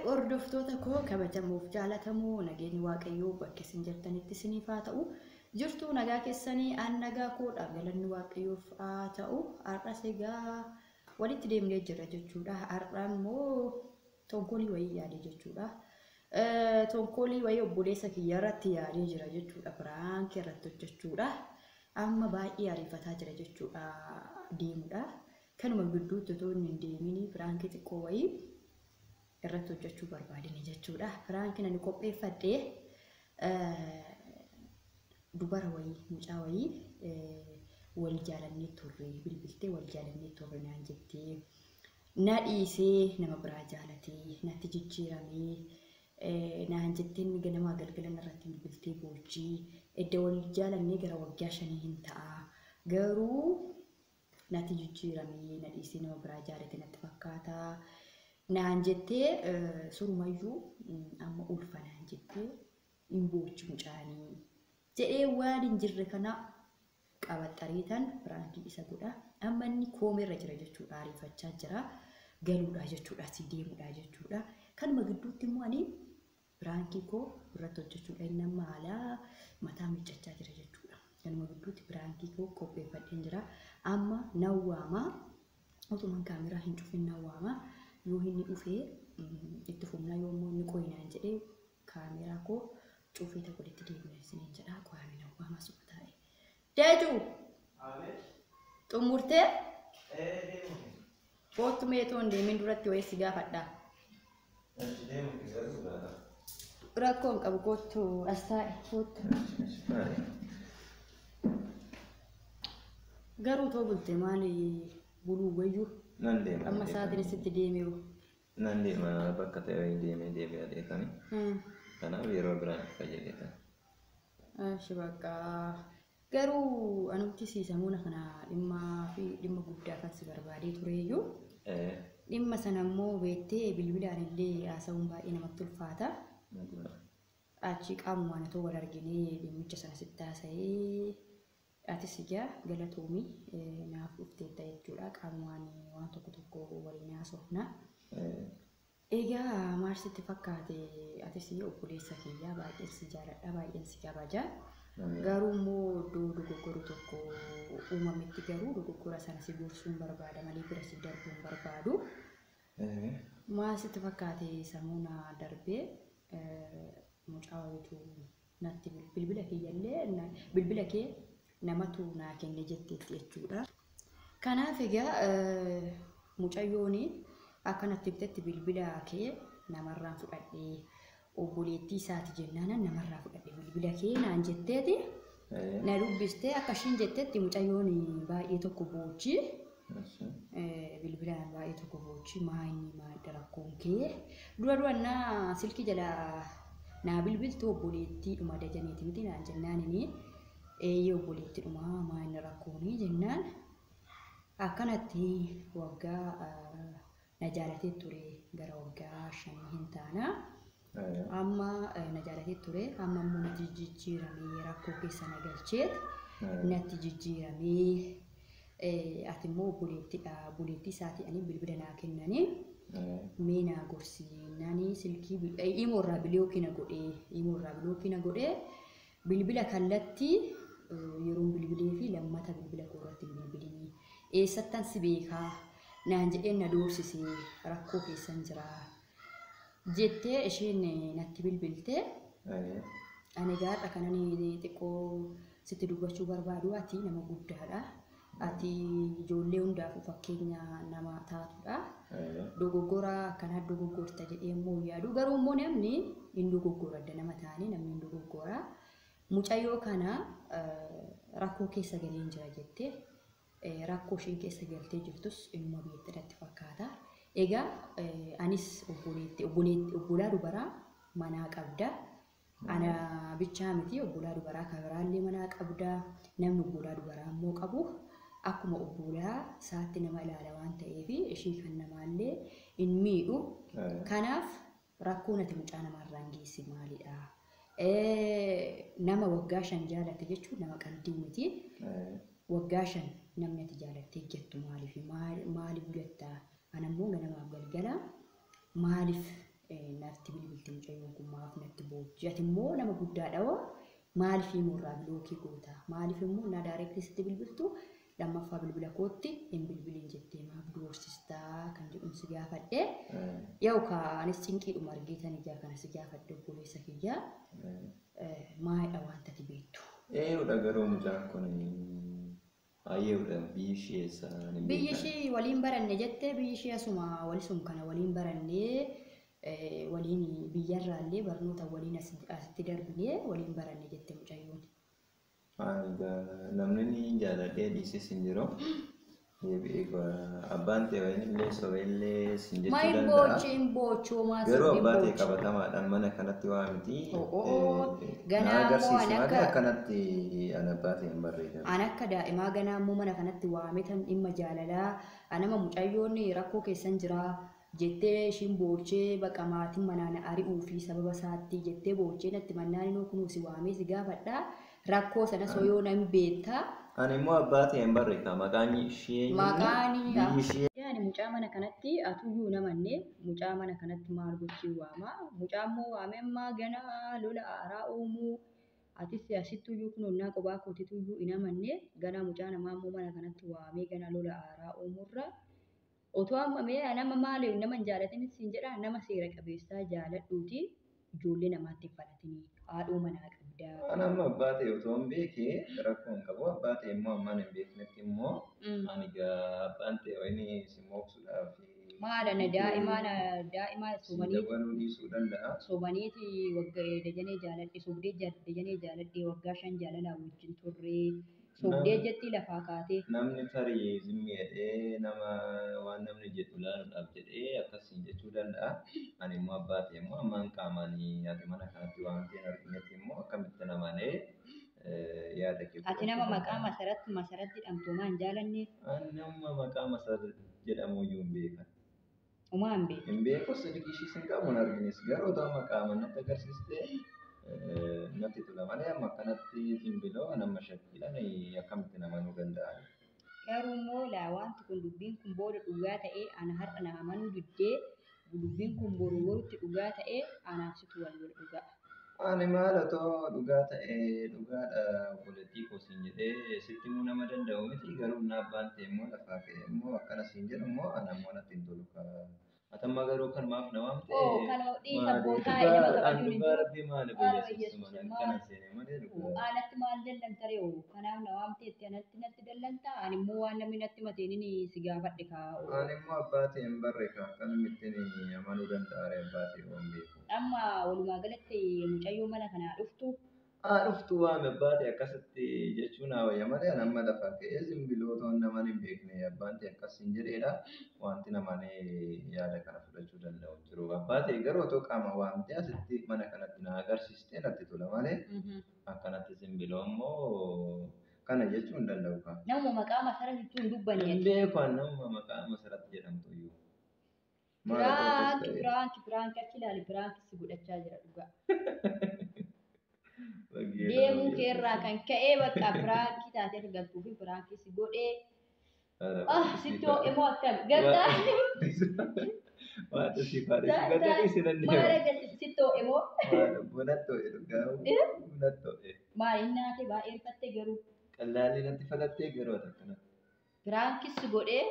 Hordoftoota koo kabajamuuf jaalatamoo nageenyi Waaqayyoo bakka isin jirtanitti isiniif haa ta'u. Jirtuu nagaa keessanii aan nagaa koodha galanni Waaqayyoof haa ta'u. Har'as egaa walitti deemnee jira jechuudha. Har'a immoo tonkolii wayii yaade jechuudha. Tonkolii wayii obboleessa kiyya irratti yaadee jira jechuudha. Piraankii irratti hojjechuudha. Amma baay'ee ariifataa jira jechuudha deemudha. Kanuma gidduutti otoo inni hin deemin piraankii xiqqoo wayii irratti hojjechuu barbaadini jechuudha. Piraankiin ani qopheeffadhe dubara wayii mucaa wayii wal jaalannee turre bilbiltee wal jaalannee turre naan jettee na dhiisee nama biraa jaalatee natti jijjiiramee naan jettee inni ganamaa galgala irratti bilbiltee boochii edda wal jaalannee gara waggaa 5 hin ta'a garuu natti jijjiiramee na dhiisee nama biraa jaalate natti fakkaata. Naan jettee surumayyuu amma ulfa naan jettee hin boochi mucaanii jedhee waan hin jirre kana qabaxxariitan piraankii isa godha. Amma inni koomeerra jira jechuudha, ariifachaa jira, galuudha jechuudha, asii deemuudha jechuudha. Kanuma gidduutti immoo ani piraankii koo irratti hojjechuudha. Inni amma haala mataa miiccachaa jira jechuudha. Kanuma gidduutti piraankii koo qopheeffadheen jira. Amma nan waama, otumaan kaameraa hin cufin nan waama. Yoo inni dhufee itti fufnaa yoo immoo inni qoyinaan jedhee kaameraa koo cufee tokko walitti deebina isiniin jedha. Qo'ame nan waama suma taa'e. Deejuu! Xumurtee? Koottu meetoo hin deemin duratti wayii si gaafadha. Rakkoo hin qabu koottu as taa'e koottu. Garuu too bulte maali buluu wayyuu? Nan deema. Amma sa'aatiin sitti deemeeru. Nan deema bakka ta'e wayii deemee deebi'a deetani. Kanaaf yeroo biraan dhufa jedheetan. Ashi bakka garuu anumti siisamuuna kana dhimmaa fi dhimma guddaa kan si barbaadee tureeyyuu. Dhimma sana immoo beektee bilbilaan illee haasa'uun baay'ee namatti ulfaata. Achi qaamumaan otoo wal arginee dhimmicha sana sitti haasa'ee atis egaa galatoomii naaf dhufteetta jechuudha. Qaamumaan waan tokko tokko waliin haasofna. Egaa maal sitti fakkaate atis obboleessa kiyyaa baay'een si jaaladha baay'een si kabaja. Garuu immoo iddoo dogoggorri tokko uumametti garuu dogoggora sana si gorsuun barbaada malee bira si darbuun barbaadu. Maal sitti fakkaate samuuna darbee mucaa wayiitu natti bilbila kiyyallee bilbila kee namatu naa kenne jetteetti jechuudha. Kanaaf egaa mucayyoon akka natti himtetti bilbila kee namarraan fudhadhee obboleettii isaati jennaan namarraa fudhadhe bilbila kee naan jetteeti na dubbistee akka ishiin jettetti mucayyoon baay'ee tokko boochi. Bilbilaan baay'ee tokko boochi maayini maadda rakkoon kee dura durannaa silkii jala naa bilbiltu obboleettii dhuma dajaneeti miti naan jennaanini eeyyee obboleettii dhuma maayini rakkoonii jennaan akkanatti waggaa na jaalatee ture gara waggaa 5 hin taana. Amma na jaalatee ture amma immoo natti jijjiiramee rakkoo keessa na galcheet natti jijjiiramee ati immoo obboleettiidha obboleettii isaatii ani bilbila naa kennanii mee naa gorsi nani silkii imoorraa bilookii na godhee imoorraa bilookii na godhee bilbila kallattii yeroon bilbilee fi lammata bilbila koo irratti bilbilinii eessattan si beekaa naan jedheen na doorsisee rakkoo keessan jira jettee isheen natti bilbilte. Ani gaadha kanan xiqqoo sitti dubbachuu barbaadu ati nama guddaadha. Ati ijoollee hundaafuu fakkeenya nama taatudha. Dogoggora akkanaa dogoggorta jedhee immoo yaadu. Garuu immoo namni hin dogoggora adda nama taane namni hin dogoggora. Mucayyoo kana rakkoo keessa galeen jira jettee rakkoo isheen keessa galtee jirtus inuma beekte natti fakkaata. Egaa anis obbolaa dubaraa manaa qabda. Ana bichaa miti obbolaa dubaraa kan biraallee manaa qabda. Namni obbolaa dubaraa immoo qabu akkuma obbolaa isaatti nama ilaala waan ta'eef ishii kan namaallee hin miidhu. Kanaaf rakkoon ati mucaa namaarraan geesse maalidha? Nama waggaa 5 jaalatte jechuun nama qalbii miti. Waggaa 5 namni ati jaalattee jettu maaliif maaliif jettaa? Ana immoo ganamaaf galgala maaliif Natti bilbilti mucayyoon kun maaf natti boochi? Ati immoo nama guddaadha hoo maaliif immoo bilookii goota? Maaliif immoo na daayireektii sitti bilbiltu lammaffaa bilbila kootti hin bilbilin jettee maaf doorsistaa kan jedhuun si gaafadhe. Yookaan anis cinqiidhuma argeetan ijaa kana si gaafadhe obboleessa kiyya. Maalidha wanta ati beektu? Eeyyoodha garuu mucaan kun baay'eedha biyyi ishee eessa? Biyyi ishee waliin baranne jettee biyyi ishee asuma walisum kana waliin barannee waliin biyyarraallee barnoota waliin asitti darbinee waliin baranne jette mucayyoon. Namni ni jaaladhee dhiises hin jiru. Abbaan ta'e illee sobeellee sin jechuu danda'a. Hin boochi hin boochuu maa Garuu abbaa ta'e qabatamaadhaan mana kanatti waa miti. Ganaa immoo an akka akkanatti an abbaa ta'e hin barreeffame. An akka daa'imaa ganaa immoo mana kanatti waametan dhimma jaalalaa anama mucayyoon rakkoo keessan jiraa jettee ishiin boochee baqa maatiin manaan ari'uu fi sababa isaatti jettee boochee natti mannaan inoo kunuunsi waamee si gaafadhaa rakkoo sana soyoo nan beektaa. Ani immoo abbaa ta'e hin barreeffama. Maqaan ishee Maqaan ishee. Yaani mucaa mana kanatti atuyyuu namanne mucaa mana kanatti maal gochii waama? Mucaa immoo waame ammaa ganaa lola aaraa uumuu atis asittuyyuu kunuunnaa kophaa kootituyyuu hin amanne ganaa mucaa namaa immoo mana kanatti waamee ganaa lola aaraa uumuurra. Otoo amma mee nama maali nama hin jaalatin siin jedhaa nama seera qabeessaa jaaladhuuti ijoollee namaatti hin falatinii haadhoo manaa qabdaa. An amma abbaa ta'e otoo hin beekee rakkoo hin qabu. Abbaa ta'e immoo ammaan hin beeknetti immoo ani abbaan ta'e wayini si mooksuudhaaf. Maala na daa'imaa soomanii dabaluu dhiisuu danda'a. Soomaniiti waggaa dajanee jaaladhe sobdee dajanee jaaladhe waggaa 5 jaalalaa wajjin turree sobdee jetti lafaa kaatee. Namni tarii zimmi jedhee nama waan namni jedhu ilaaluudhaaf jedhee akkasiin jechuu danda'a. Ani immoo abbaa ta'e immoo ammaan qaamaan ati mana kanatti waamtee hin arginetti immoo akkamitti namanee yaada kee. Ati nama maqaa Masarat jedhamtu homaa hin jaalanne? Ani nama maqaa Masarat jedhamu iyyuu hin beekan. Homaa hin beeku. Hin beeku silkii ishiis hin qabu hin argines garuu otoo amma qaamaan natti agarsiistee natti tola malee amma akkanatti simbiloo nama shakkiidhaan akkamitti namanuu danda'a? Garuu immoo laa wanti kun dubbiin kun booda dhugaa ta'ee ana har'a na amanuu diddee dubbiin kun boru borutti dhugaa ta'ee anaaf situ wal lola dhugaa. Ani maal otoo dhugaa ta'ee dhugaadha obboleettii koo siin jedhee sitti himuu nama danda'u miti garuu na abbaan ta'e immoo lafaa ka'e immoo akkana siin jedhu immoo ana immoo natti hin tolu. Atamma garuu kanumaaf na waamte. Kana dhiisa bootaa nama kabajuun hin jiru. Rabbi maali biyya kana seene malee dhugaa. Anatti maal dallanta ree kanaaf na waamte itti anatti natti dallanta ani immoo waan namni natti mateen si gaafadhe kaa. Ani immoo abbaa ta'e hin barre kaa akkamittiin amanuu danda'a ree abbaa ta'e waan beeku. Amma walumaa galatti mucayyoo mana kanaa dhuftu. Dhuftu waame abbaa ta'e akkasitti jechuun haa wayya malee ani amma lafaa ka'ee simbilootoon naman hin beekne abbaan ta'e akkas hin jedheedha. Wanti namaan yaada kana fudhachuu danda'u jiru. Abbaa ta'e garuu otoo qaama waamtee asitti mana kanatti na agarsiistee natti tola malee akkanatti simbiloo immoo kana jechuu hin danda'u kaa. Nama maqaa Masarat jechuun hin dubbanne. Hin beeku nama maqaa Masarat jedhamtu iyyuu. Piraanki achi ilaali piraanki si godhachaa jira dhugaa. Deemuu keerraa kan ka'ee bakka piraankii taatee galtuu fi piraankii si godhee. Sitti immoo akkami? Galtaa? Waanta si faadha si galtee dhiisi nan deema. Maal agarsiisa sitti immoo? Bunatti ho'e dhugaa. Bunatti ho'e. Maal inni haate baay'ee rifattee garuu. Qallaalli natti falattee garuu ati akkanatti. Piraankii si godhee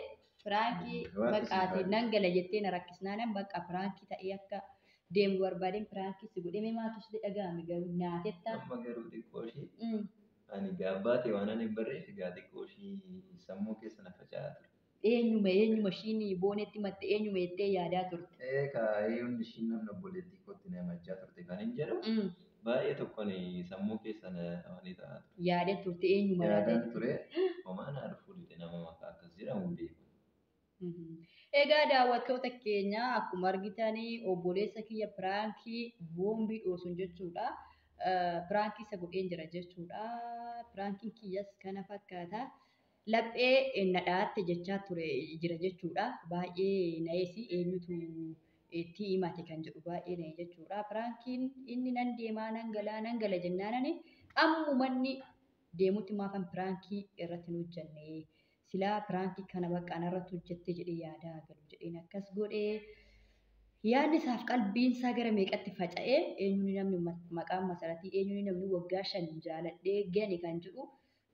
piraankii baqaati nan gala jettee na rakkisnaanan bakka piraankii ta'ee akka deemu barbaadeen piraankii si godhee mee maaltu sitti dhaga'ame garuu naatetta. Amma garuu xiqqoo ishee ani abbaa ta'e waan ani hin barreef egaa xiqqoo ishee sammuu keessa na faca'aa ture. Eenyuma ishiin boonetti matte eenyuma jettee yaadaa turte. Eegaa hundi ishiin namni obboleettii kootti na himachaa turte kan hin jedhu baay'ee tokkoon sammuu keessa na wani ta'aa ture. Yaadee turte eenyuma yaadaan ture homaa na dhufuu dide nama maqaa akkas jedhamu beeku. Egaa daawwattoota keenya akkuma argitanii obboleessa kiyya piraankii boombii dhoosuun jechuudha. Piraankii isa godheen jira jechuudha. Piraankiin kiyyas kana fakkaata. Laphee na dhaatte jechaa ture jira jechuudha. Baay'ee na'eesi eenyutu itti himate kan jedhu baay'ee na'e jechuudha. Piraankiin inni nan deemaa nan galaa nan gala jennaanani ammumanni deemutti maafan piraankii irratti hin hojjenne. Silaa piraankii kana bakka anarratti hojjette jedhee yaadaa galu jedheen akkas godhee. Yaadni isaaf qalbiin isaa gara meeqatti faca'ee eenyuun namni maqaan Masaratii eenyuun namni waggaa 5 jaaladhee gane kan jedhu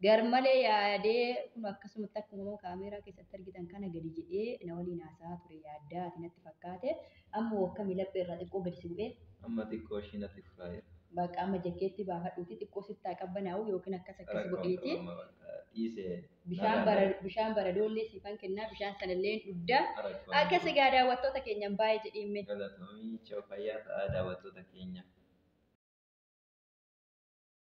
garmalee yaadee kun akkasumatti akkuma kaameeraa keessatti argitan kana gadi jedhee na waliin haasa'aa ture yaaddaa ati natti fakkaate amma akkamii laphee irraa xiqqoo gadi si bu'ee. Amma xiqqoo ishii natti furaayera. Bakka amma jakkeetti baafadhuuti xiqqoo sitti haa qabbanaa'u yookiin akkas akkas godheeti. Dhiisee. Bishaan baradoollee siifan kennaa bishaan sanallee dhugdaa. Akkas egaa daawwattoota keenyaan baay'ee jedhiimme. Galatoomii fayyaa ta'aa daawwattoota keenya.